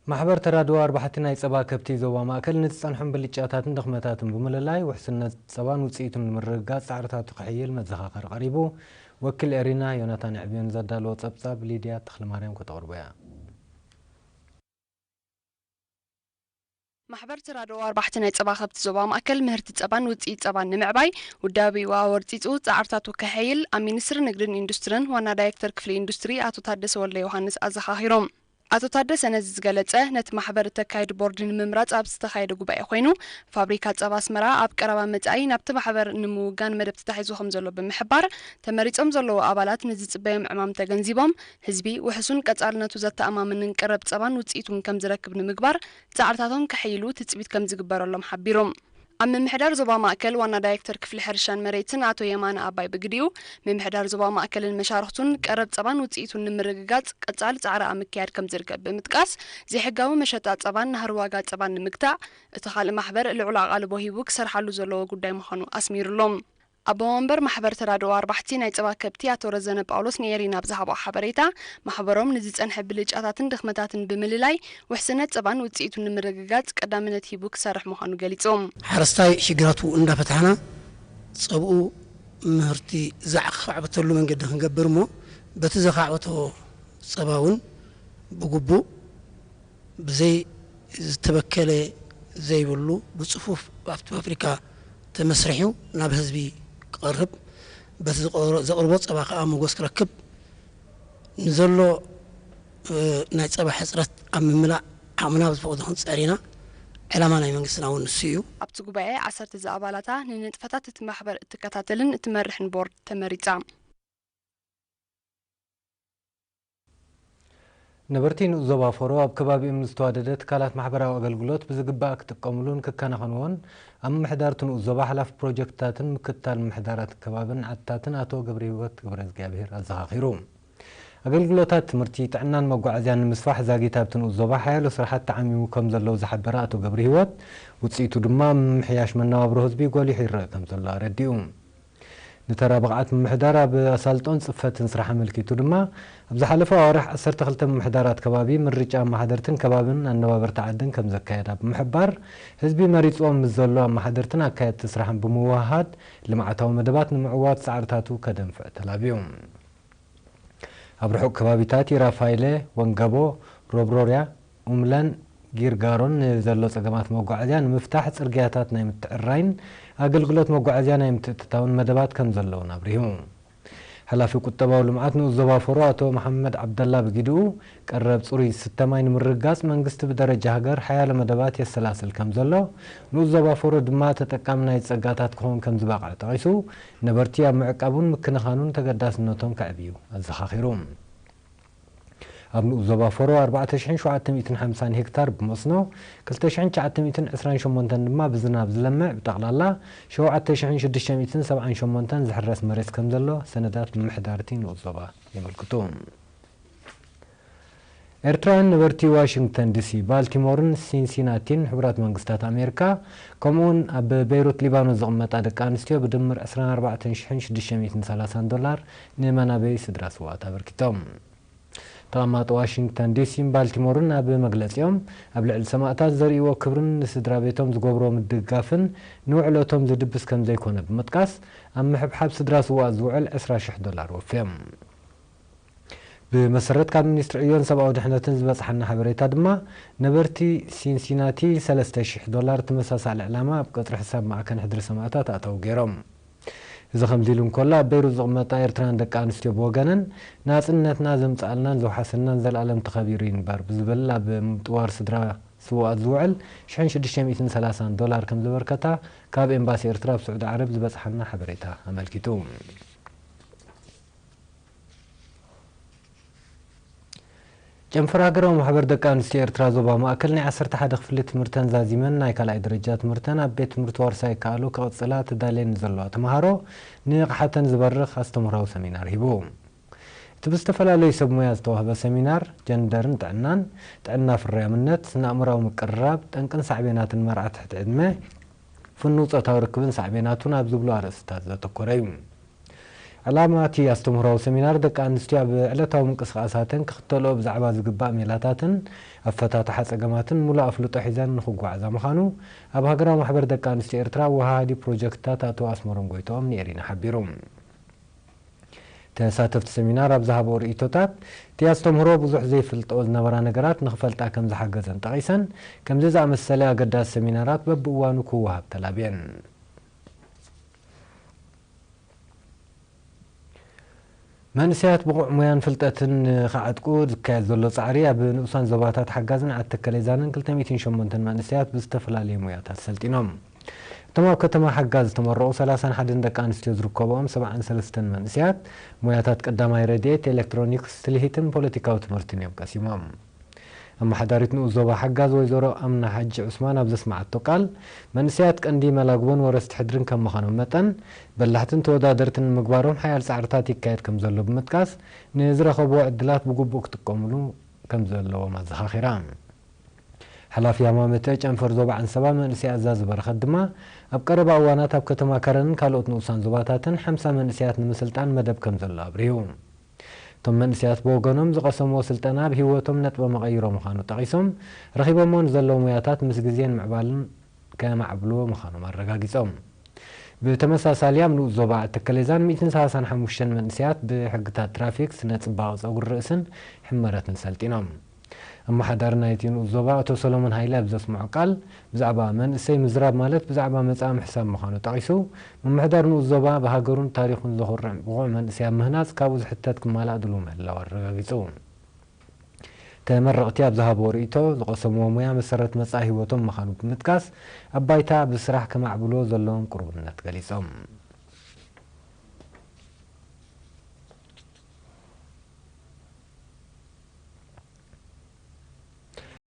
ማሕበር ተራድኦ ኣርባሕቲ ናይ ጸባ ከብቲ ዞባ ማእከል ንዝጸንሖም ብልጫታትን ድኽመታትን ብምልላይ ውሕስነት ጸባን ውጽኢቱን ንምርግጋጽ ጻዕርታቱ ከሕይል መዘኻኸሪ ቀሪቡ። ወኪል ኤሪና ዮናታን ዕብዮን ዘዳለዎ ጸብጻብ ሊድያ ተኽለማርያም ከተቕርቦ እያ። ማሕበር ተራድኦ ኣርባሕቲ ናይ ጸባ ከብቲ ዞባ ማእከል ምህርቲ ጸባን ውጽኢት ጸባን ንምዕባይ ውዳቤኡ ኣወርጺጹ ጻዕርታቱ ከሐይል ኣብ ሚኒስትሪ ንግድን ኢንዱስትርን ዋና ዳይሬክተር ክፍሊ ኢንዱስትሪ ኣቶ ታደሰ ወልደ ዮሃንስ ኣዘኻኺሮም። ኣቶ ታደሰ ነዚ ዝገለጸ ነቲ ማሕበር እተካይዱ ቦርድ ንምምራጽ ኣብ ዝተኻየደ ጉባኤ ኮይኑ፣ ፋብሪካ ጸባ ኣስመራ ኣብ ቀረባ መጻኢ ናብቲ ማሕበር ንምውጋን መደብ ተታሒዙ ከም ዘሎ ብምሕባር፣ ተመሪጾም ዘለዉ ኣባላት ንዝጽበዮም ዕማም ተገንዚቦም፣ ህዝቢ ውሕሱን ቀጻልነቱ ዘተኣማምንን ቀረብ ጸባን ውጽኢቱን ከም ዝረክብ ንምግባር ጻዕርታቶም ከሐይሉ ትጽቢት ከም ዝግበረሎም ሓቢሮም። ኣብ ምምሕዳር ዞባ ማእከል ዋና ዳይሬክተር ክፍሊ ሕርሻን መሬትን ኣቶ የማነ ኣባይ ብግዲኡ፣ ምምሕዳር ዞባ ማእከልን መሻርኽቱን ቀረብ ጸባን ውጽኢቱን ንምርግጋጽ ቀጻሊ ጻዕሪ ኣብ ምክያድ ከም ዝርከብ ብምጥቃስ፣ ዘይሕጋዊ መሸጣ ጸባን ናህሪ ዋጋ ጸባን ንምግታእ፣ እቲ ካልእ ማሕበር ልዑል ኣቓልቦ ሂቡ ክሰርሓሉ ዘለዎ ጉዳይ ምዃኑ ኣስሚሩሎም። ኣቦ መንበር ማሕበር ተራድኦ ኣርባሕቲ ናይ ጸባ ከብቲ ኣቶ ረዘነ ጳውሎስ ንኤሪና ኣብ ዝሃቦ ሓበሬታ፣ ማሕበሮም ንዝጸንሐ ብልጫታትን ድኽመታትን ብምልላይ ውሕስነት ጸባን ውጽኢቱን ንምርግጋጽ ቀዳምነት ሂቡ ክሰርሕ ምዃኑ ገሊጾም። ሓረስታይ ሽግራቱ እንዳፈታሕና ጸብኡ ምህርቲ ዘዕካዕበተሉ መንገዲ ክንገብር እሞ በቲ ዘኻዕበቶ ጸባ እውን ብግቡእ ብዘይ ዝተበከለ ዘይብሉ ብጽፉፍ ኣብቲ ፋብሪካ ተመስሪሑ ናብ ህዝቢ ክቐርብ በቲ ዝቐር-፣ ዘቕርቦ ጸባ ከኣ ሞጎስ ክረክብ ንዘሎ፣ እ፣ ናይ ጸባ ሕጽረት ኣብ ምምላእ ዓቕምና ብዝፈቕዶ ክንጸር ኢና። ዕላማ ናይ መንግስትና እውን ንሱ እዩ። ኣብቲ ጉባኤ ዓሰርተ ዝኣባላታ ንንጥፈታት እቲ ማሕበር እትከታተልን እትመርሕን ቦርድ ተመሪጻ። ነበርቲ ንኡስ ዞባ ፎሮ ኣብ ከባቢኦም ንዝተዋደደ ትካላት ማሕበራዊ ኣገልግሎት ብዝግባእ ክጥቀምሉን ክከናኸንዎን ኣብ ምምሕዳር እቲ ንኡስ ዞባ ሓላፊ ፕሮጀክትታትን ምክትታል ምምሕዳራት ከባብን ዓድታትን ኣቶ ገብረህይወት ገብረእግዚኣብሄር ኣዘኻኺሩ። ኣገልግሎታት ትምህርቲ፣ ጥዕናን መጓዓዝያን ንምስፋሕ ዛጊት ኣብቲ ንኡስ ዞባ ሓያሎ ስራሓት ተዓሚሙ ከም ዘለዉ ዝሓበረ ኣቶ ገብረህይወት፣ ውጽኢቱ ድማ ምምሕያሽ መነባብሮ ህዝቢ ጎሊሑ ይረአ ከም ዘሎ ኣረዲኡ። ንተራ ብቕዓት ምምሕዳር ኣብ ኣሳልጦን ጽፈትን ስራሕ ኣመልኪቱ ድማ፣ ኣብ ዝሓለፈ ኣዋርሕ ዓሰርተ ክልተ ምምሕዳራት ከባቢ ምርጫ ኣመሓደርትን ከባብን ኣነባበርቲ ዓድን ከም ዘካየዳ ብምሕባር፣ ህዝቢ መሪጽዎም ምስ ዘሎ ኣመሓደርትን ኣካየድቲ ስራሕን ብምውህሃድ ልምዓታዊ መደባት ንምዕዋት ጻዕርታቱ ከደንፍዕ ተላብዩ። ኣብ ርሑቕ ከባቢታት ኢራፋይለ፣ ወንገቦ፣ ሮብሮርያ፣ ኡምላን ጊርጋሮን ንዘሎ ጸገማት መጓዓዝያ ንምፍታሕ ጽርግያታት ናይ ምትዕርራይን ኣገልግሎት መጓዓዝያ ናይ ምትእትታውን መደባት ከም ዘለውን ኣብሪሁ። ሓላፊ ቁጠባዊ ልምዓት ንኡስ ዞባ ፎሮ ኣቶ መሓመድ ዓብደላ ብጊድኡ፣ ቀረብ ጽሩይ ዝስተ ማይ ንምርግጋጽ መንግስቲ ብደረጃ ሃገር ሓያሎ መደባት የሰላስል ከም ዘሎ፣ ንኡስ ዞባ ፎሮ ድማ ተጠቃሚ ናይ ጸጋታት ክኸውን ከም ዝበቕዐ ጠቒሱ፣ ነበርቲ ኣብ ምዕቃቡን ምክንኻኑን ተገዳስነቶም ከዕብዩ ኣዘኻኺሩ። ኣብ ንኡስ ዞባ ፎሮ ኣርባዕተ ሽሕን ሸውዓተ ሚእትን ሓምሳን ሄክታር ብመስኖ፣ ክልተ ሽሕን ትሽዓተ ሚእትን ዕስራን ሸሞንተን ድማ ብዝናብ ዝለምዕ፣ ብጠቕላላ ሸውዓተ ሽሕን ሽዱሽተ ሚእትን ሰብዓን ሸሞንተን ዝሕረስ መሬት ከም ዘሎ ሰነዳት ምምሕዳር እቲ ንኡስ ዞባ የመልክቱ። ኤርትራውያን ነበርቲ ዋሽንግተን ዲሲ፣ ባልቲሞርን ሲንሲናቲን ሕቡራት መንግስታት ኣሜሪካ፣ ከምኡውን ኣብ ቤይሩት ሊባኖስ ዝቕመጣ ደቂ ኣንስትዮ ብድምር ዕስራን ኣርባዕተን ሽሕን ሽዱሽተ ሚእትን ሰላሳን ዶላር ንመናበይ ስድራ ስውኣት ኣበርኪቶም። ተቐማጦ ዋሽንግተን ዲሲን ባልቲሞርን ኣብ መግለጺኦም፣ ኣብ ልዕሊ ሰማእታት ዘርእይዎ ክብርን ንስድራ ቤቶም ዝገብርዎ ምድግጋፍን ንውዕለቶም ዝድብስ ከም ዘይኮነ ብምጥቃስ፣ ኣብ ምሕብሓብ ስድራ ስውኣት ዝውዕል ዕስራ ሽሕ ዶላር ወፍዮም። ብመሰረት ካብ ሚኒስትሪ ዕዮን ሰብኣዊ ድሕነትን ዝበጽሓና ሓበሬታ ድማ፣ ነበርቲ ሲንሲናቲ ሰለስተ ሽሕ ዶላር ተመሳሳሊ ዕላማ ኣብ ቀጽሪ ሕሳብ ማዕከን ሕድሪ ሰማእታት ኣእተው ገይሮም። እዚ ከምዚ ኢሉ እንከሎ፣ ኣብ ቤይሩት ዝቕመጣ ኤርትራውያን ደቂ ኣንስትዮ ብወገነን፣ ናጽነትና ዘምጽኣልናን ዘውሓሰናን ዘልኣለም ተኸቢሩ ይንበር ብዝብል ኣብ ምጥዋር ስድራ ስውኣት ዝውዕል ሽሕን ሽዱሽተ ሚእትን ሰላሳን ዶላር ከም ዘበርከታ ካብ ኤምባሲ ኤርትራ ኣብ ስዑዲ ዓረብ ዝበጽሓና ሓበሬታ ኣመልኪቱ። ጨንፈር ሃገራዊ ማሕበር ደቂ ኣንስትዮ ኤርትራ ዞባ ማእከል ናይ ዓሰርተ ሓደ ክፍሊ ትምህርተን ዛዚመን ናይ ካልኣይ ደረጃ ትምህርተን ኣብ ቤት ትምህርቲ ዋርሳይ ይከኣሉ ክቕጽላ ተዳልየን ንዘለዋ ተምሃሮ ንቕሓተን ዝበርኽ ኣስተምህሮዊ ሰሚናር ሂቡ። እቲ ብዝተፈላለዩ ሰብ ሞያ ዝተዋህበ ሰሚናር፣ ጀንደርን ጥዕናን፣ ጥዕና ፍርያምነት፣ ስነ ኣእምራዊ ምቅርራብ፣ ጠንቅን ሳዕቤናትን መርዓ ትሕቲ ዕድመ፣ ፍኑው ጾታዊ ርክብን ሳዕቤናቱን ኣብ ዝብሉ ኣርእስትታት ዘተኮረ እዩ። ዕላማ እቲ ኣስተምህሮዊ ሰሚናር፣ ደቂ ኣንስትዮ ኣብ ዕለታዊ ምንቅስቓሳተን ክኽተልኦ ብዛዕባ ዝግባእ ሜላታትን ኣፈታትሓ ጸገማትን ምሉእ ኣፍልጦ ሒዘን ንኽጓዓዛ ምዃኑ፣ ኣብ ሃገራዊ ማሕበር ደቂ ኣንስትዮ ኤርትራ ወሃሃዲ ፕሮጀክትታት ኣቶ ኣስመሮም ጎይትኦም ንኤሪና ሓቢሩ። ተሳተፍቲ ሰሚናር ኣብ ዝሃብኦ ርእይቶታት፣ እቲ ኣስተምህሮ ብዙሕ ዘይፈልጥኦ ዝነበራ ነገራት ንኽፈልጣ ከም ዝሓገዘን ጠቒሰን፣ ከምዚ ዝኣመሰለ ኣገዳሲ ሰሚናራት በብእዋኑ ክወሃብ ተላብየን። መንእሰያት ብቑዕ ሞያን ፍልጠትን ንኽዓጥቁ ዝካየድ ዘሎ ጻዕሪ፣ ኣብ ንኡሳን ዞባታት ሓጋዝን ዓዲ ተከሌዛንን ክልተ ሚእትን ሸሞንተን መንእሰያት ብዝተፈላለየ ሞያታት ሰልጢኖም። እቶም ኣብ ከተማ ሓጋዝ ዝተመረቑ ሰላሳን ሓደን ደቂ ኣንስትዮ ዝርከብኦም ሰብዓን ሰለስተን መንእሰያት፣ ሞያታት ቀዳማይ ረድኤት፣ ኤሌክትሮኒክስ፣ ትልሂትን ፖለቲካዊ ትምህርትን እዮም ቀሲሞም። ኣመሓዳሪት ንኡስ ዞባ ሓጋዝ ወይዘሮ ኣምና ሓጂ ዑስማን ኣብ ዘስመዓቶ ቃል፣ መንእሰያት ቀንዲ መላግቦን ወረስቲ ሕድርን ከም ምዃኖም መጠን፣ በላሕትን ተወዳደርትን ንምግባሮም ሓያል ጻዕርታት ይካየድ ከም ዘሎ ብምጥቃስ፣ ንዝረኸብዎ ዕድላት ብግቡእ ክጥቀሙሉ ከም ዘለዎም ኣዘኻኺራ። ሓላፊ ሃማመተ ጨንፈር ዞባ ዓንሰባ መንእሰይ ኣዛዚ በረኸት ድማ፣ ኣብ ቀረባ እዋናት ኣብ ከተማ ከረንን ካልኦት ንኡሳን ዞባታትን ሓምሳ መንእሰያት ንምስልጣን መደብ ከም ዘሎ ኣብሪሁ። እቶም መንእሰያት ብወገኖም ዝቐሰምዎ ስልጠና ኣብ ህይወቶም ነጥበ መቐይሮ ምዃኑ ጠቒሶም፣ ረኺቦምዎ ንዘለዉ ሞያታት ምስ ግዜን ምዕባልን ከማዕብልዎ ምዃኖም ኣረጋጊጾም። ብተመሳሳሊ ኣብ ንኡስ ዞባ ዓዲ ተከሌዛን ሚእትን ሰላሳን ሓሙሽተን መንእሰያት ብሕግታት ትራፊክ፣ ስነ ጽባቐ ጸጉሪ ርእስን ሕመረትን ሰልጢኖም። ኣመሓዳሪ ናይቲ ንኡስ ዞባ ኣቶ ሰሎሞን ሃይለ ኣብ ዘስምዖ ቃል፣ ብዛዕባ መንእሰይ ምዝራብ ማለት ብዛዕባ መጻኢ ምሕሳብ ምዃኑ ጠቒሱ፣ ምምሕዳር ንኡስ ዞባ ብሃገሩን ታሪኹን ዘኹርዕ ብቑዕ መንእሰይ ኣብ ምህናጽ ካብኡ ዝሕተት ክማላእ ድሉው ምህላው ኣረጋጊጹ። ተመረቕቲ ኣብ ዝሃብዎ ርእይቶ፣ ዝቐሰምዎ ሞያ መሰረት መጻኢ ህይወቶም ምዃኑ ብምጥቃስ፣ ኣብ ባይታ ብስራሕ ከማዕብልዎ ዘለዎም ቅሩብነት ገሊጾም።